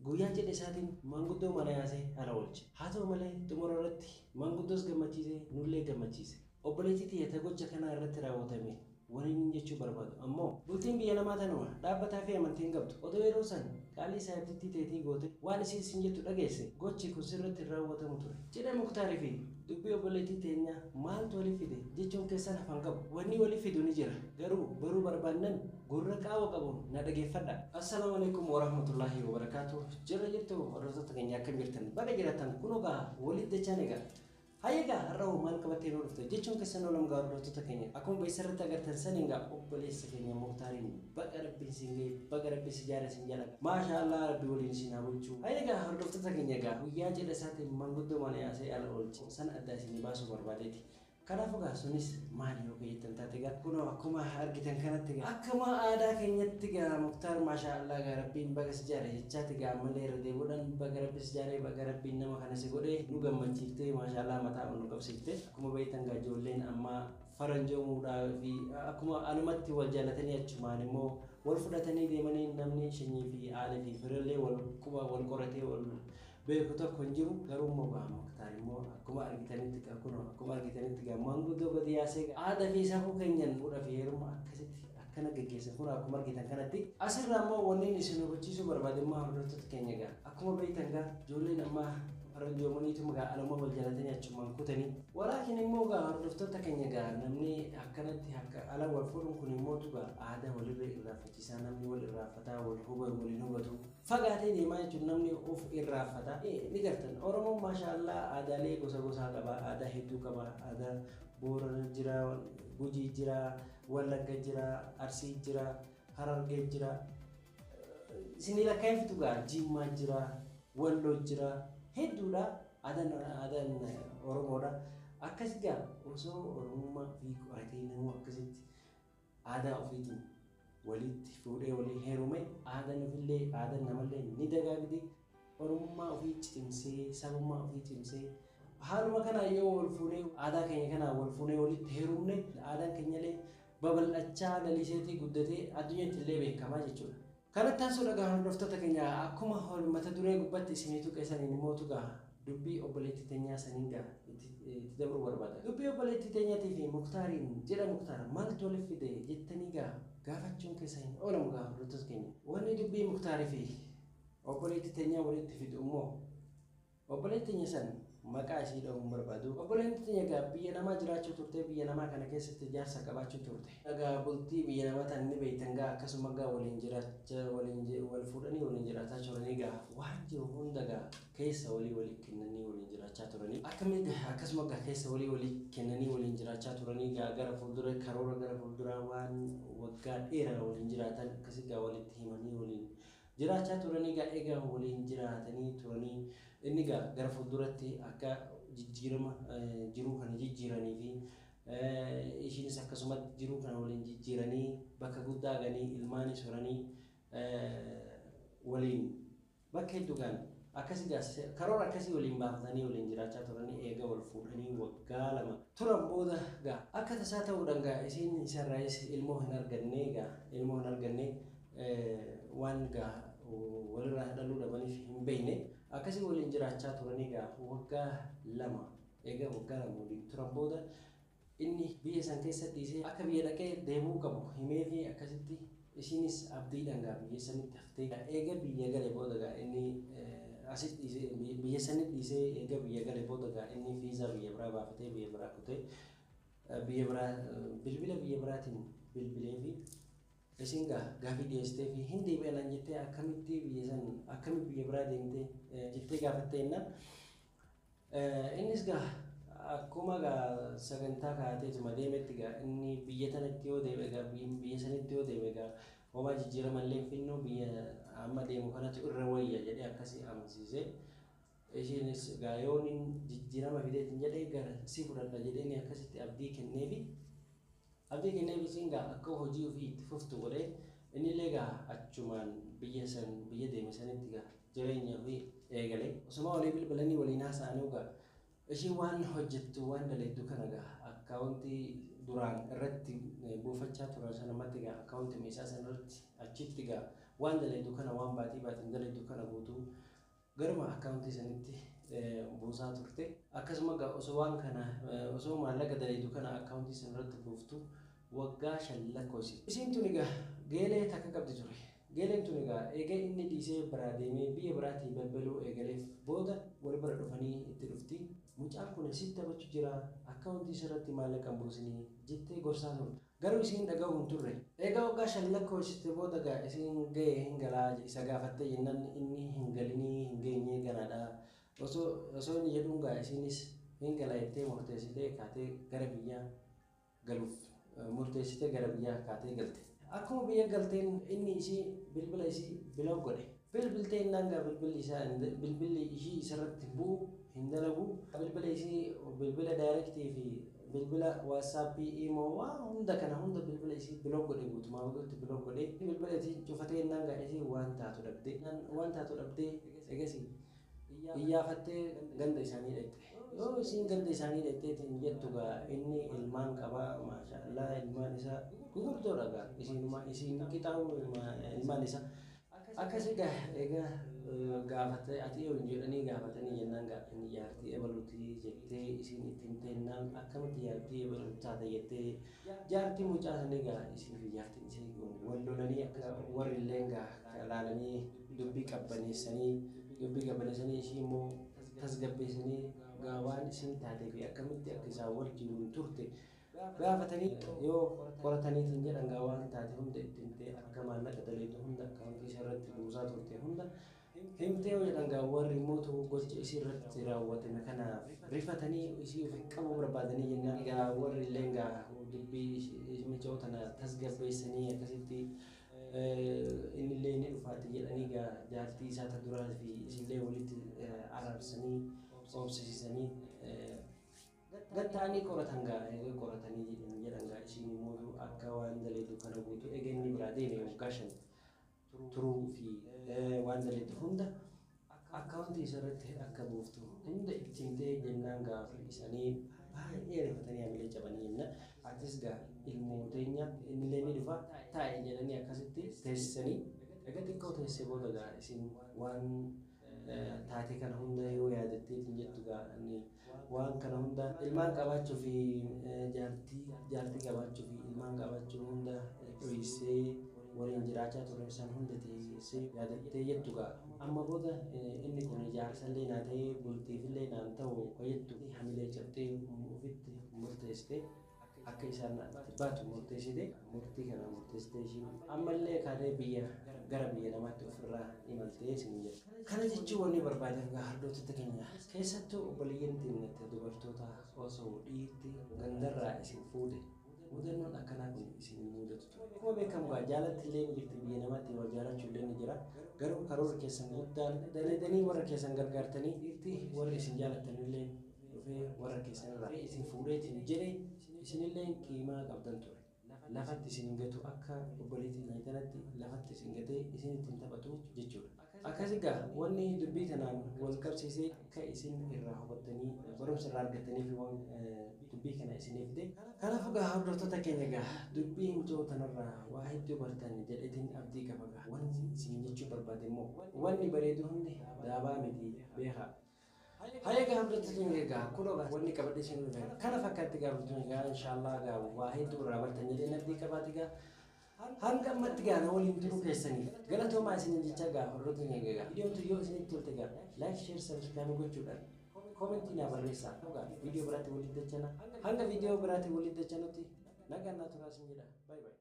Guyyaa cidha isaatiin maanguddoo mana yaasee ala oolche. Haa ta'u malee xumura irratti maanguddoos gammachiisee nullee gammachiise. Obboleettii tiyya ta gocha kanaa irratti raawwatame waniin jechuu barbaadu ammoo bultiin biyya namaa tanuma dhaabbataa fi amantii hin qabdu. Odoo yeroo san qaalii saahibtittii teetii goote waan isiin siin jettu dhageesse gochi kun sirratti hin raawwatamu ture. Cidha Muktaarii fi dubbii obboleettii teenyaa maaltu wali fide jechuun keessan hafa hin qabu. Wanni wali fidu ni jira. Garuu baruu barbaannan gurra qaawa qabuun na dhageeffadhaa. Assalaamu Aleykum Warahmatullaahi Wabarakaatuh Jirra jirtu hordoftoota keenya akkam jirtan baga jiraattan kunoo gaa walitti dachaan egaa Hayyee gaa har'a hoo maal qabattee nuu dhufte jechuun keessan oolam gaa hordoftoota keenya akkuma beeksisa irratti agartan saniin gaa obboleessa keenya Muktaariin baga rabbiin siin gahe baga rabbi si jaare sin jedha gaa maashaa Allah rabbi waliin isin haa bulchu Hayyee gaa hordoftoota keenya gaa guyyaa cidha isaatiin manguddoo mana yaasee ala oolche san adda isinii baasuu barbaadeeti Kanaafuu egaa sunis maali yoo ka jettan taate egaa kunoo akkuma argitan kanatti egaa akkuma aadaa keenyatti egaa Muktaar maashaa Allah egaa Rabbiin baga si jaare jechaati egaa ammallee irra deebi'uudhaan baga Rabbi si jaare baga Rabbiin nama kana si godhe nu gammachiifte maashaa Allah mataa ol nu qabsiifte akkuma beektan egaa ijoolleen ammaa faranjoomuudhaa fi akkuma alumatti wal jaalatanii achumaan immoo wal fudhatanii deemanii namni shanyii fi aalii fi firallee wal quba wal qoratee wal beeku tokko hin jiru. Garuu immoo gaa Muktaar immoo akkuma argitanitti gaa kunoo akkuma argitanitti gaa maanguddoo gadi yaasee gaa aadaa fi safuu keenyan fuudha fi heeruma akkasitti akkana geggeessa kunoo akkuma argitan kanatti. Asirraa immoo wanniin isin hubachiisuu barbaade immoo hordoftoota keenya gaa akkuma beektan gaa ijoolleen ammaa faranjoomaniituma gaa aluma wal jaalatanii achumaan kutanii. Walaakin immoo gaa hordoftoota keenya gaa namni akkanatti akka ala wal fuudhuun kun immootu gaa aadaa walirra irraanfachiisaa namni wal irraanfataa wal huba wal hin hubatu. Fagaatee deemaa jechuun namni of irraanfata. Ni gartan Oromoon maashaa Allah aadaalee gosa gosaa qaba aadaa hedduu qaba aadaa Boorana jira Gujii jira Wallagga jira Arsii jira Harargee jira isinii lakkaa'ee fitu gaa Jimmaa jira Walloo jira hedduudha aadaan aadaan Oromoodha akkas gaa osoo Oromummaa fi qoratee namuu akkasitti aadaa ofiitiin walitti fuudhee walii heerume aadaan ofillee aadaan namallee ni dagaagdi. Oromummaa ofii cimsee sabummaa ofii cimsee haaluma kanaan yoo wal fuunee aadaa keenya kanaan wal fuunee walitti heerumne aadaan keenyallee babal'achaa laliseetii guddatee addunyaatti illee beekamaa jechuudha. Kanatti aansuun egaa hordoftoota keenya akkuma mata duree gubbatti isinii tuqe saniin immoo tuqa dubbii obboleettii teenyaa saniin gaa itti dabruu barbaada. Dubbii obboleettii teenyatii fi Muktaariin jedha Muktaar maaltu walitti fide jettanii gaa gaafachuun keessa hin oolamu gaa hordoftoota keenya. Wanni dubbii Muktaarii fi obboleettii teenyaa walitti fidu immoo Obboleetti teenya san maqaa isii dhahuu hin barbaadu. Obboleetti teenya egaa biyya namaa jiraachuu turte, biyya namaa kana keessatti jaarsa qabaachuu turte. Egaa bultii biyya namaa tan ni beektan gaa akkasuma gaa waliin jiraacha waliin wal fuudhanii waliin jiraataa turanii gaa waan jiru hunda gaa keessa walii walii kennanii waliin jiraachaa turanii. Akkami akkasuma gaa keessa walii walii kennanii waliin jiraachaa turanii gaa gara fuuldura karoora gara fuulduraa waan waggaa dheeraa waliin jiraatan akkasi gaa walitti himanii waliin jiraachaa turanii gaa egaa waliin jiraatanii turanii inni gaa gara fuulduratti akka jijjiirama jiruu kana jijjiiranii fi ishiinis akkasumatti jiruu kana waliin jijjiiranii bakka guddaa ganii ilmaanis horanii waliin bakka hedduu gaan akkasi gaa karoora akkasii waliin baafatanii waliin jiraachaa turanii eega wal fuudhanii waggaa 2 turan booda gaa akka tasaa ta'uudhaan gaa isiin isarraayis ilmoo hin arganne gaa ilmoo hin arganne waan gaa walirraa dhaluu dhabaniif hin beekne akkasii waliin jiraachaa turanii gaa waggaa 2 eega waggaa 2 waliin turan booda inni biyya san keessa dhiisee akka biyya dhaqee deebi'uu qabu himeefii akkasitti isiinis abdiidhaan gaa biyya sanitti haftee eega biyya gale booda gaa inni asitti dhiisee biyya sanitti dhiisee eega biyya gale booda gaa inni fiizaa biyya biraa baafatee biyya biraa kutee biyya biraa bilbila biyya biraatiin bilbileefi Isiin gaa gaafii dhiyeessiteefii hin deebi'a naan jettee akkamitti biyya san akkamitti biyya biraa deemte jettee gaafattee jennaan innis gaa akkuma gaa sagantaa kaa'ateetuma deemetti gaa inni biyya tanatti yoo deeme gaa biyya sanitti yoo deeme gaa homaa jijjiirama illee hin finnu biyya amma deemu kanatu irra wayya jedhee akkasii amansiise. Ishiinis gaa yoonin jijjiirama fideetiin jedhee gara si fudhadha jedheeni akkasitti abdii kenneefi. Abdii kenneef isiin gaa akka hojii ufii itti fuftu godhee innillee gaa achumaan biyya san biyya deeme sanitti gaa jireenya ufii eegale. Osuma walii bilbilanii waliin haasa'anuu gaa ishiin waan hojjettu waan daleeddu kana gaa akkaawuntii duraan irratti buufachaa turan san ammatti gaa akkaawuntima isaa san irratti achitti gaa waan daleedu kana waan baatii baatiin daleedu kana guutuu garuma akkaawuntii sanitti buusaa turte. Akkasuma osoo waan kana osoo maallaqa daleedu kana akkaawuntii sanarratti buuftu waggaa 5 lakkoofsise. Isiin tun egaa geelee takka qabdi ture. Geeleen tun egaa eega inni dhiisee biraa deemee biyya biraatii balbaluu eegaleef booda wal bira dhufanii itti dhufti. Mucaan kun sitti taphachuu jira akkaawuntii isarratti maallaqa hin buusinii jettee gorsaa turte. Garuu isiin dhaga'uu hin turre. Egaa waggaa 5 lakkoofsiste booda egaa isiin ga'ee hin galaa isa gaafattee jennaan inni hin galinii hin geenye ganaadha. Osoo inni jedhuun gaa isiinis hin gala jettee murteessitee kaatee gara biyyaa galuuf murteessitee gara biyyaa kaatee galte. Akkuma biyya galteen inni isii bilbila isii biloo godhe. Bilbiltee innaan gaa bilbilli ishii isarratti bu'u hin dalagu. Bilbila isii bilbila daayirektii fi bilbila waatsaappii imoo waa hunda kana hunda bilbila isii biloo godhe guutumaa guutuutti biloo godhe. Bilbila isii cufatee innaan gaa isii waan taatu dhabdee egasii iyyaafattee ganda isaanii dhaqxe. Yoo isiin ganda isaanii dhaqxeetiin jettu gaa inni ilmaan qabaa maashaallah ilmaan isaa gurguddoodha gaa isiin qixaa'u ilmaan isaa. Akkasii gaa egaa gaafattee ati yoo hin jedhanii gaafatanii jennaan gaa inni jaartii ebaluutii jettee isiin ittiin teennaan akkamitti jaartii ebaluutii taate jettee jaartii mucaa sanii gaa isii fi jaartiin isii wal lolanii akka warri illee gaa laalanii dubbii qabbaneessanii ishii immoo tasgabbeessanii gaa waan isiin taatee fi akkamitti akka isaan wajjin turte gaafatanii yoo qorataniitiin jedhan gaa waan taate hunda ittiin ta'e akka maallaqa daleetu hunda akkaawuntii isarratti buusaa turte hunda himtee yoo jedhan gaa warri immoo gocha isii irratti raawwatame kanaaf rifatanii isii ofi qabuu barbaadanii jennaan gaa warri illee gaa dubbii mucoo tana tasgabbeessanii akkasitti innillee ni dhufaati jedhanii gaa jaartii isaa ta duraa fi isillee walitti araarsanii obsisiisanii gatta'anii qoratan gaa eega qoratanii jedhan gaa isiin immoo akka waan daleedu kana guutuu eega inni biraa deeme waggaa 5 turuu fi waan daleedu hunda akkaawuntii isarratti akka buuftu hunda ittiin ta'e jennaan gaa isaanii baay'ee rifatanii hamilee cabanii jenna. Atis gaa ilmoo teenya innillee ni dhufa taa'e jedhanii akkasitti teessisanii egaa xiqqoo teessee booda gaa isin waan taatee kana hunda yoo yaadatteetiin jettu gaa inni waan kana hunda ilmaan qabaachuu fi jaartii qabaachuu fi ilmaan qabaachuu hunda dhoksee waliin jiraachaa ture isaan hunda teessee yaadattee jettu gaa amma booda inni kun jaarsallee naa ta'ee bultiifillee naan ta'u jettu hamilee cabxee ofitti murteessite akka isaan baatu murteessite murtii kana murteessite ishiin ammallee kaatee biyya gara biyya namaatti ofirraa imaltee isin jedha. Kana jechuun wanni barbaadeef gaa hordoftoota keenya keessattuu obboleeyyan teenya dubartoota osoo dhiirti gandarraa isin fuudhe mudannoon akkanaa kun isin mudatu ture. Akkuma beekamu gaa jaalatti illee ni jirti biyya namaatti wal jaalachuu illee ni jira. Garuu karoora keessan guddaan daleedanii warra keessan gargaartanii dhiirti warri isin jaalattan illee dhufee warra keessan irraa isin fuudheetiin jedhe isinillee qiimaa qabdan ture. Lafatti isin gatu akka obboleettii kanatti lafatti isin gatee isin ittiin taphatu jechuudha. Akkasii gaa wanni dubbii kanaan wal qabsiisee akka isin irraa hubattanii barumsa irraa argattanii fi waan dubbii kana isiniif fide. Kanaafuu gaa hordoftoota keenya gaa dubbii himtuu tanarraa waa hedduu bartan jedheetiin abdii qaba gaa. Wanni isin jechuu barbaade immoo wanni bareedu hundi daabaa miti beekaa. Hayya gaa hordoftoota keenya gaa kunoo gaa wanni qabadhe isin dhufe kana fakkaatti gaa hordoftoota gaa inshaallah gaa waa hedduu irraa bartan jedheen abdii qabaate gaa. Hanga ammatti gaa na waliin turuu keessaniif galatoomaa isin jecha gaa hordoftoota keenya gaa. Viidiyoon tun yoo isinitti tolte gaa like, share, subscribe gochuudhaan koomentii naa barreessaa. Viidiyoo biraatti walitti dachana. Hanga viidiyoo biraatti walitti dachanutti nagaan naa turaa isin jedha. Bye bye.